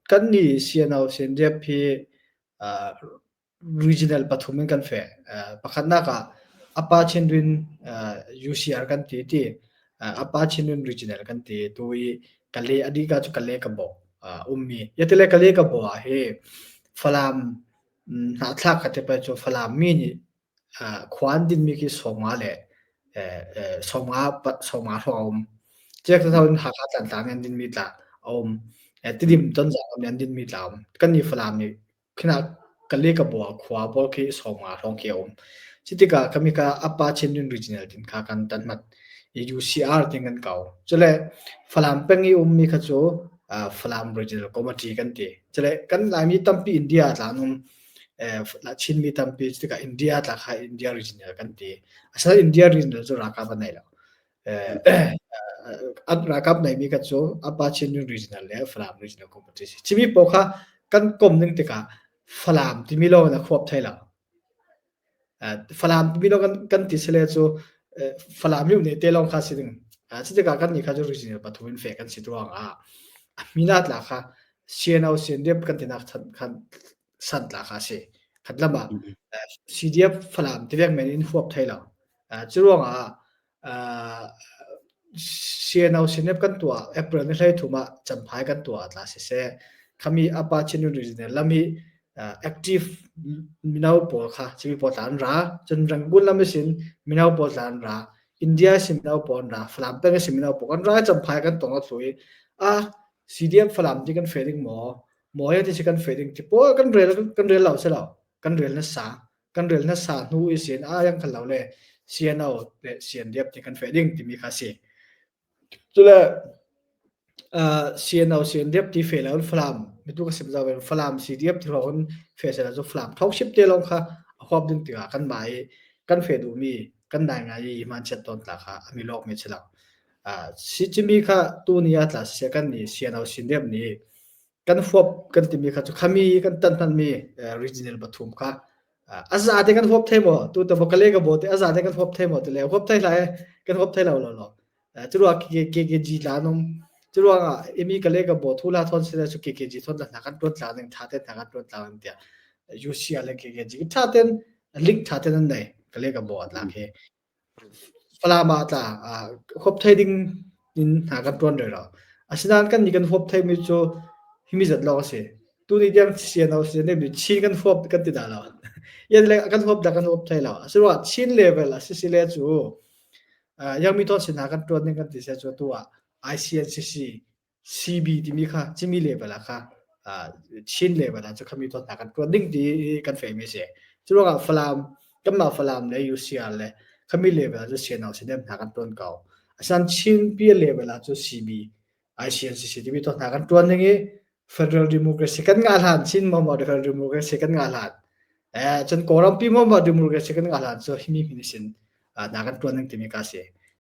Kan nih CNO Siandep hi regional pathum in kan feh. Pakhatnak ah Apa Chindwin UCR kan ti ti. Apa Chindwin regional kan ti. Tu i Kale adika cu Kale ka bo ummi. Yatile Kale ka bo ah hi Falam hnahthlak ka te pa cu Falam mi nih khua an dinmi khi 50 le 50 hrawng a um. Ciak in Hakha Tlantlang nih an dinmi tla a um. Tidim Tonzang nih an dinmi tla a um. Kannih Falam nih khinah Kale Kabua khua pawl khi 50 hrawng khi a um. Cutikah kamika Apa Chinlun Regional tin kha kan tan mat. UCR tin kan kau. Cule Falam peng i ummi kha cu Falam Regional Committee kan ti. Cule kan Laimi tampi India tla an um. Chinmi tampi tikah India tla kha India regional kan ti. Asal India regional cu ralkap an nei lo. An ralkap neimi kha cu Apa Chin regional le Falam regional competition. Chimi pawl kha kan kom ning tikah Falam timi lawng in a khuap thai lo. Falam timi lawng kan kan ti sile cu Falam yu ne te lawng kha si ding. Cutikah kan nih kha cu regional pathum in fe kan si ruang ah a mina tla kha CNO CNDF kan tinak khan san tla kha a si. Khat lam ah CDF Falam tivek men in huap thai lo. Cu ruangah CNO CNF kan tuah April ni hlei thum ah Champhai kan tuah tla siseh khami apa Chinun regional lam hi active mino pawl kha chimi pawl tla an ra cun Rangoon lam sin mino pawl tla an ra India sin mino pawl an ra Falam peng sin mino pawl kan ra Champhai kan tong a thlui a CDF Falam ti kan fe ding maw Maw he ti si kan fe ding ti pawl kan rel kan rel lo si lo kan rel na sa kan rel na sa hnu i sin a yang khan lo le CNO le CNDF ti kan fe ding timi kha si cule CNO CNDF ti fe lo Falam mitu ka sim zau Falam CDF ti hrawng fe se la chu Falam thok ship te long kha a huap ding tikah kan mai kan fe duh mi kan nai ngai i man chet ton tla kha ami lok mi chilo si chimi kha tu ni a tla se kan ni CNO CNDF ni Kan huap kan timi kha cu khami kan tan hmanmi regional pathum kha a za te kan huap thei maw tu te kale ka bo te a za te kan huap thei maw te le huap thei lai kan huap thei lo lo lo cu ruang KKG la num cu ruang ah imi kale ka bo thu la thon sile cu KKG thon la hna kan tuan tla ning tha ten hna kan tuan tla ning tiah UCL le KKG tha ten link tha ten an nei kale ka bo at la khi Falam ah tla huap thei ding in hna kan ṭuan rih lo. Asinain kannih kan huap theimi cu himi zat lawng a si. Tuni tiang CNO CNF nih Chin kan huap kan ti dah lo. Yan le kan huap dah kan huap thei lo. Asiloah Chin level a si si le cu Yangmi Thawn sin hna kan ṭuan ding kan ti se cu tu ah ICNCC CB timi kha cimi level ah kha Chin level ah cu khami tuan hna kan tuan ding ti kan fehmi a si. Cu ruangah Falam kanmah Falam le UCR le khami level ah cu CNO CNM hna kan tuan ko. Asan Chin pi level ah cu CB ICNCC timi tuan hna kan tuan ding i Federal Democracy kan ngah hlan Chin momo Federal Democracy kan ngah hlan eh cun Kawlram pi momo Democracy kan ngah hlan cu himi hmin sin hna kan tuan ding timi ka si.